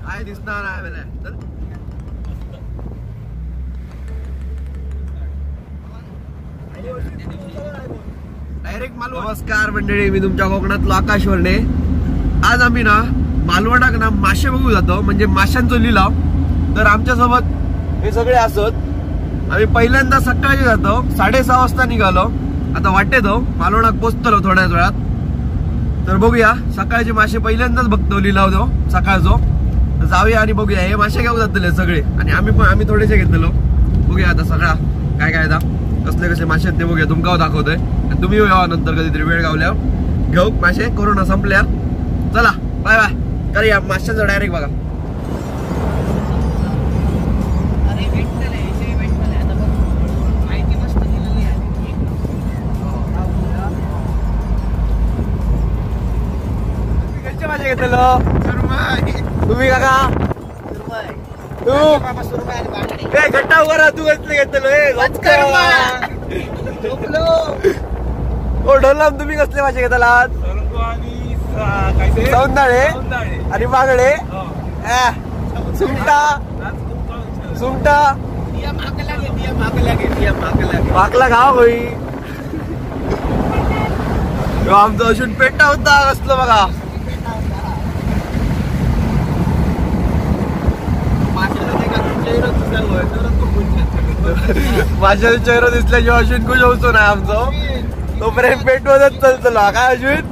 काय दिसणार नाही मला. चल डायरेक्ट मालवण. नमस्कार मंडळी, मी तुमच्या कोकणातलो आकाश वर्णे. आज आम्ही ना मालवणाक ना मासे बघू जातो, म्हणजे माशांचो लिलाव. तर आमच्यासोबत हे सगळे असत. आम्ही पहिल्यांदा सकाळी जातो, 6:30 वाजता निघालो. आता वाटेत मालवणाक पोचतलो थोड्याच वेळात. तर बघूया सकाळचे मासे पहिल्यांदाच बघतो लिलाव तो सकाळचो. तर जाऊया आणि बघूया हे मासे घेऊ जातले सगळे, आणि आम्ही पण आम्ही थोडेसे घेतलो. बघूया आता सगळा काय काय आता कसले कसले मासे आहेत ते बघूया. तुमका दाखवतोय आणि तुम्ही यावा नंतर कधीतरी वेळ गावल्यावर घेऊ मासे, कोरोना संपल्यावर. चला बाय बाय करूया माशांचं डायरेक्ट बघा. मासे घेतलो तुम्ही काका? तू घट्टा उभा तू कसले घेतलो? ढोला तुम्ही कसले मासे घेतलात? सौंदाळे आणि बांगडे, सुमटा सुमटा माकला गाव होई. आमचं अजून पेटा होता कसलं बघा. माझ्या चेहरा दिसल्याशिवाय अश्विन खुश होतो नाही आमचं. तोपर्यंत पेटवतच चलतलो काय अश्विन?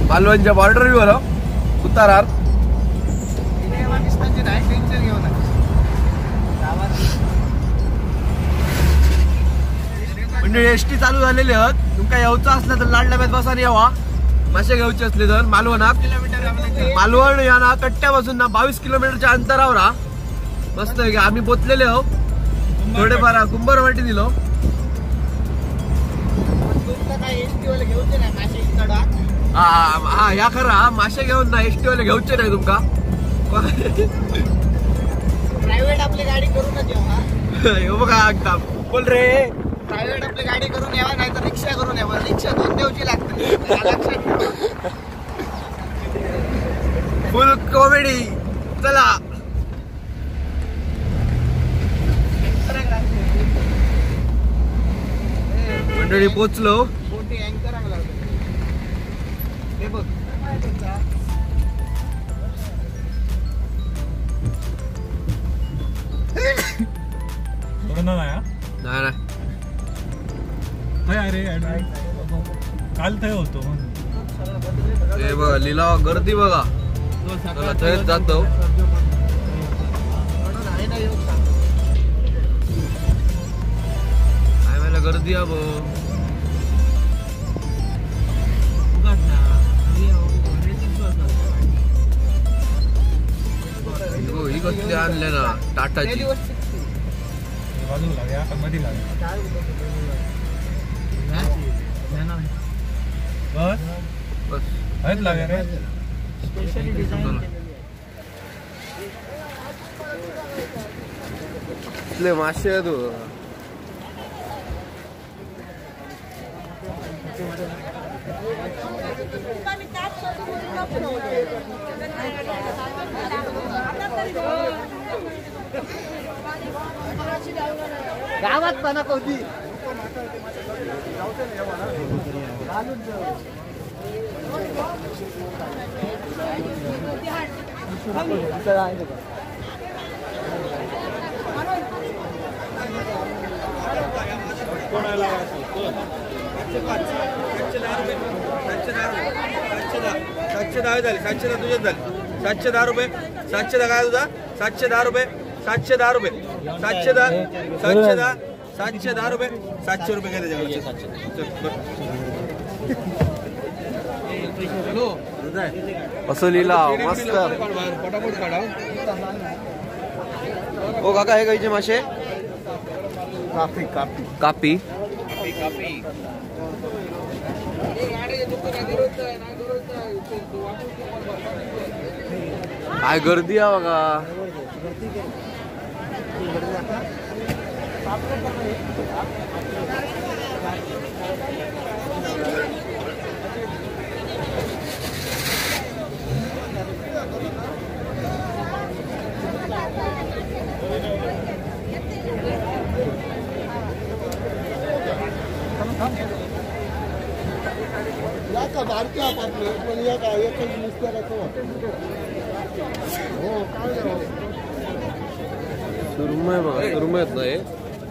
मालवणच्या बॉर्डर वर उतारार. म्हणजे एसटी चालू झालेली आहेत. तुमका येऊचा असला तर लाडल्याब्यात बसा आणि यावा. मासे घेऊचे असले तर मालवणाक, मालवण या ना कट्ट्यापासून ना 22 किलोमीटरच्या अंतरावर. हा मस्त आहे. आम्ही पोचलेले हो थोडेफार कुंभारवाटी दिलो. हा या खरा मासे घेऊन ना एसटी वाले घेऊचे नाही तुमका. प्रायव्हेट आपली गाडी करूनच येवा. बघा बोल रे, प्रायव्हेट आपली गाडी करून यावा नाही तर रिक्षा करून यावा. रिक्षा 2 दिवशी लागते. फुल कॉमेडी. चला मंडळी पोचलो. नाही नाही अरे काल थंय होतो. हे बघा लिलाव गर्दी बघा. चला थंयच जातो. काय मला गर्दी आहे भाऊ. ही कसली आणले ना टाटाची. बस बस रे. मासे आहेत. गावात पणा कोणती $710 झाले. 710 तुझ्याच झाले. 710 रुपये. 710 काय तुझा? 710 रुपये. 710 रुपये. 710 710 710 रुपये. 700 रुपये काय त्याच्याकडे? असं लिलाव मस्त. पटापट काढा. ओ काका हे कायचे मासे? Copy copy copy. काय गर्दी आहे बघा. सुरमय बघा, सुरमय आहेत ना हे.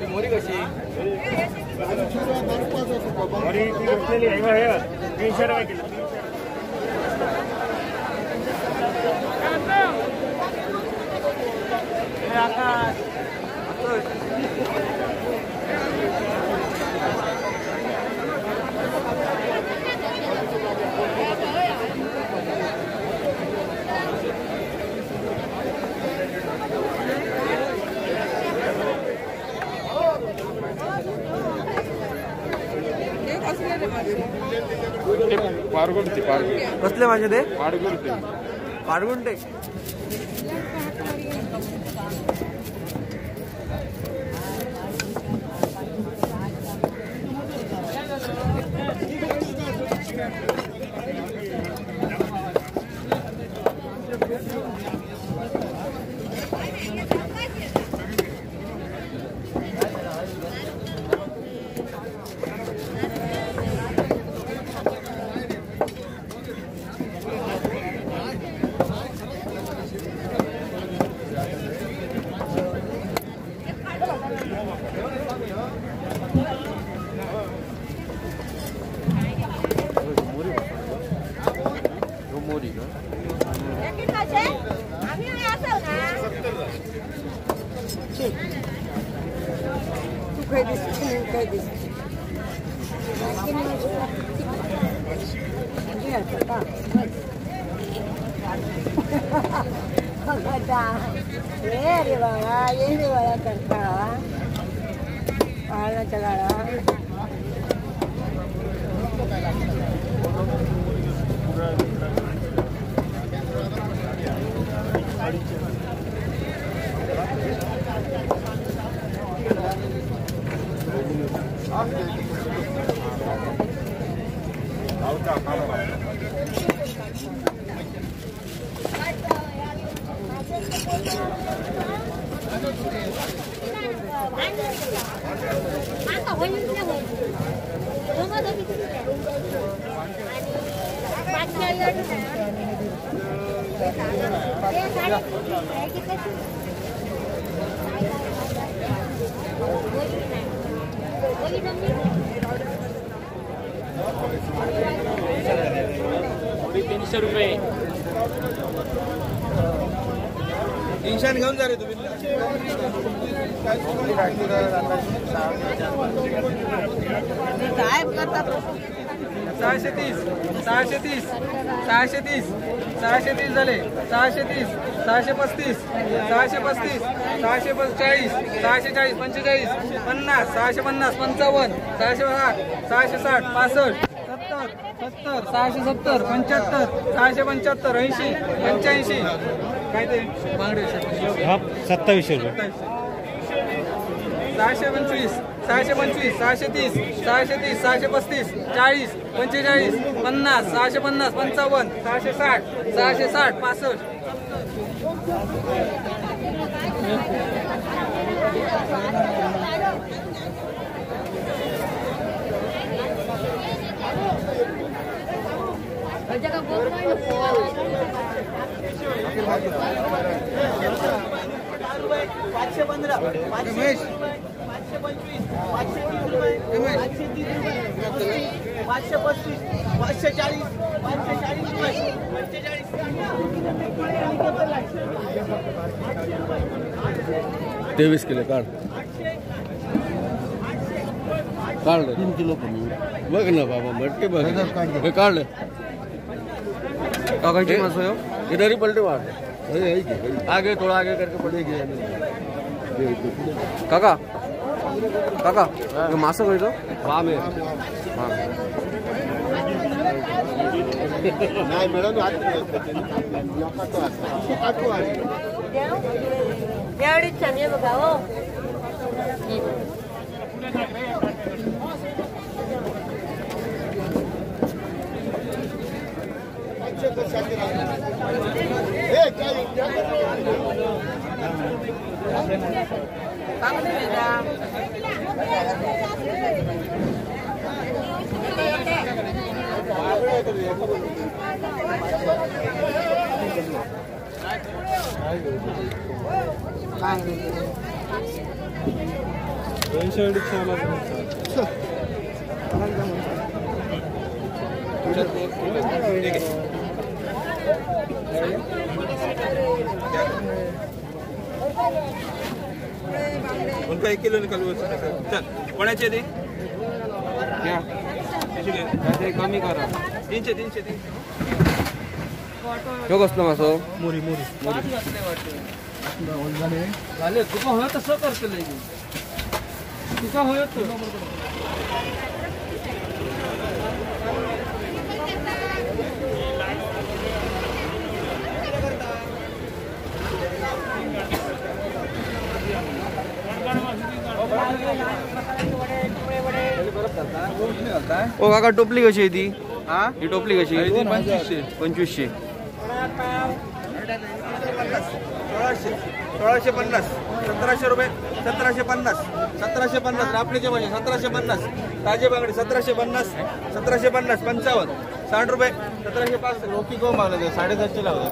मोरी कशी? 300 रुपये किलो. कसले मासे ते? पारगुंटे. 300 रुपये. 300 घेऊन जा रे तुम्ही. काय करता? 630 630 630 630 झाले. 630 635 635 640 640 45 50 650 55 660 660 65 70 70 670 75 675 80 85. काय ते बांगडे? 2700 रुपये. 625 625 630 630 635 40 45 50 650 55 660 660 65. 515 525 530 रुपये 530 रुपये 535 540 540 रुपये 45. 23 किलो काढ काढ 3 किलो कमी बघ ना बाबा, मटके बघ हे काढले काकाची मासो हो. इधर ही पलटे मार, आगे थोड़ा आगे करके पड़ेगी. काका काका मासो खंयचो? वाम आहे. नाही बघा हो. उनका 1 किलो निकालू। चल कोणाचे ते कमी करा 300 300 300। ह्यो कसलो मासो? मोरी मोरी झाले तुका होय तसं करतले तुका होय तो। ओ काका टोपली कशी आहे ती? ही टोपली कशी? 2500 2500। 1600 1650 1700 रुपये 1750 1750 रापणीचे मासे 1750 ताजे बांगडे 1750 1750 55 60 रुपये 1705 रोकी को मागले 750 लावले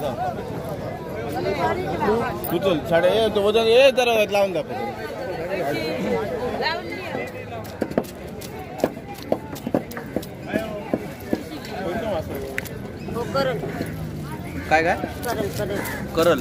उचल साडे वजन ए जरा लावून दाखव। काय काय करल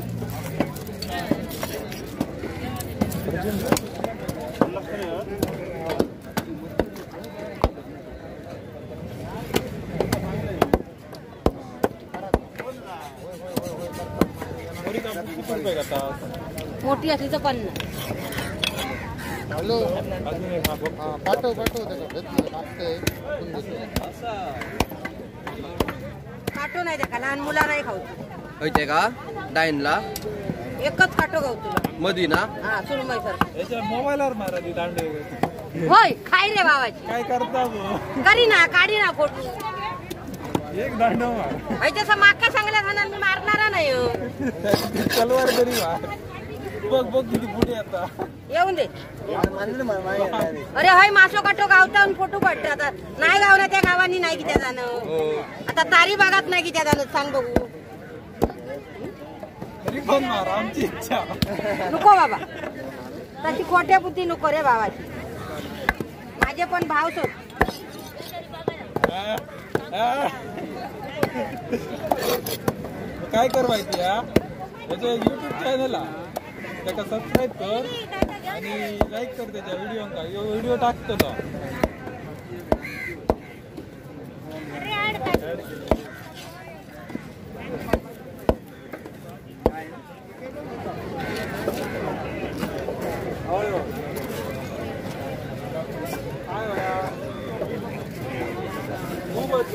मोठी असली तर 50। हॅलो पाठव पाठव काटो नाही का लहान मुला नाही खाऊ होते का डाईनला एकच काटो खाऊ तुला मधी ना। हा सुरमई सर याच्या मोबाईलवर मारा ती दांडे होय खाय रे बाबाची काय करता करी ना काढी ना फोटो एक दांडो मार होय तसं माका सांगल्या जाणार मी मारणार नाही तलवार तरी मार बघ बघ किती पुढे आता येऊन दे। अरे हय मासो काटो गावता फोटो काढते आता नाही गावना त्या गावांनी नाही किती जाणं आता तारी बागात नाही किती जाणं सांग बघू मार आमची इच्छा नको बाबा तशी खोट्या बुद्धी नको रे बाबाची माझे पण भाव सोड। काय कर माहिती यूट्यूब चॅनल त्याका सबस्क्राईब कर आणि लाईक कर त्याच्या व्हिडिओ व्हिडिओ टाकतो तो।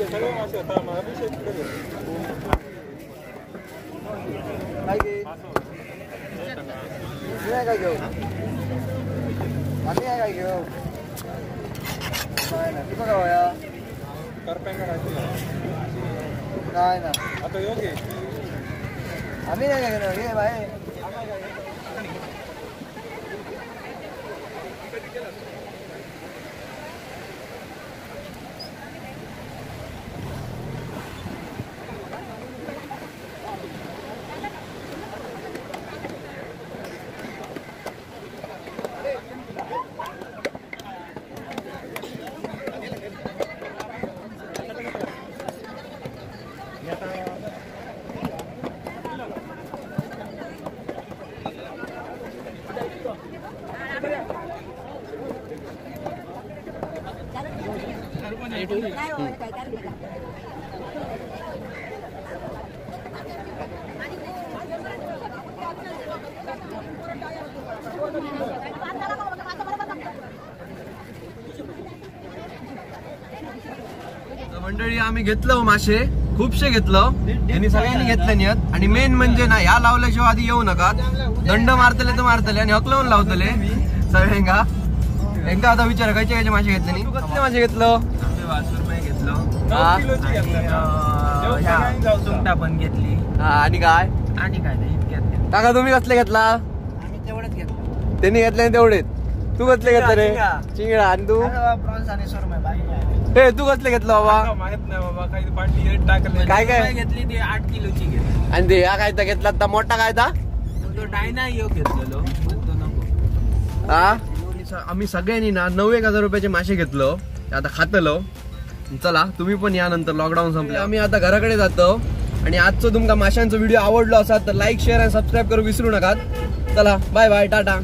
सगळे मासे आता अभिषेक काय घेऊ आम्ही काय घेऊ काय ना तुका काय काय ना आता योग्य आम्ही नाही काय घेणार हे भाई। मंडळी आम्ही घेतलं मासे खूपशे घेतलं यांनी सगळ्यांनी घेतलं नियत. आणि मेन म्हणजे ना ह्या लावल्याशिवाय आधी येऊ नका, दंड मारतले तर मारतले आणि हकलवून लावतले. सगळ्यांका हेंका आता विचार खयचे खयचे मासे घेतले नी. तू कसले मासे घेतलं? आम्ही वासुरमय घेतलो. हा? 9 किलोची घेतला. सुंगटा पण घेतली. हा, आणि काय? आणि काय नाही इतक्यात. काका तुम्ही कसले घेतला? आम्ही तेवढंच घेतलं. त्यांनी घेतले आणि तेवढेच. तू कसले घेतलं रे? चिंगडा. आणि तू? प्रॉन्स आणि सुरमई बाकी काय. ए तू कसले घेतलं बाबा? माहित नाही बाबा, काही पाठी टाकले. काय काय घेतली ती 8 किलोची घेतली. आणि ते हा काय घेतला आता मोठा काय ता? तो डायना यो घेतलेलो तो नको. हा आम्ही सगळ्यांनी ना 9,000 रुपयाचे मासे घेतलं, आता खातलो. चला तुम्ही पण या नंतर लॉकडाऊन संपलं आम्ही आता घराकडे जातो. आणि आजचं तुमका माशांचा व्हिडिओ आवडलो असाल तर लाईक शेअर आणि सबस्क्राईब करू विसरू नका. चला बाय बाय टाटा.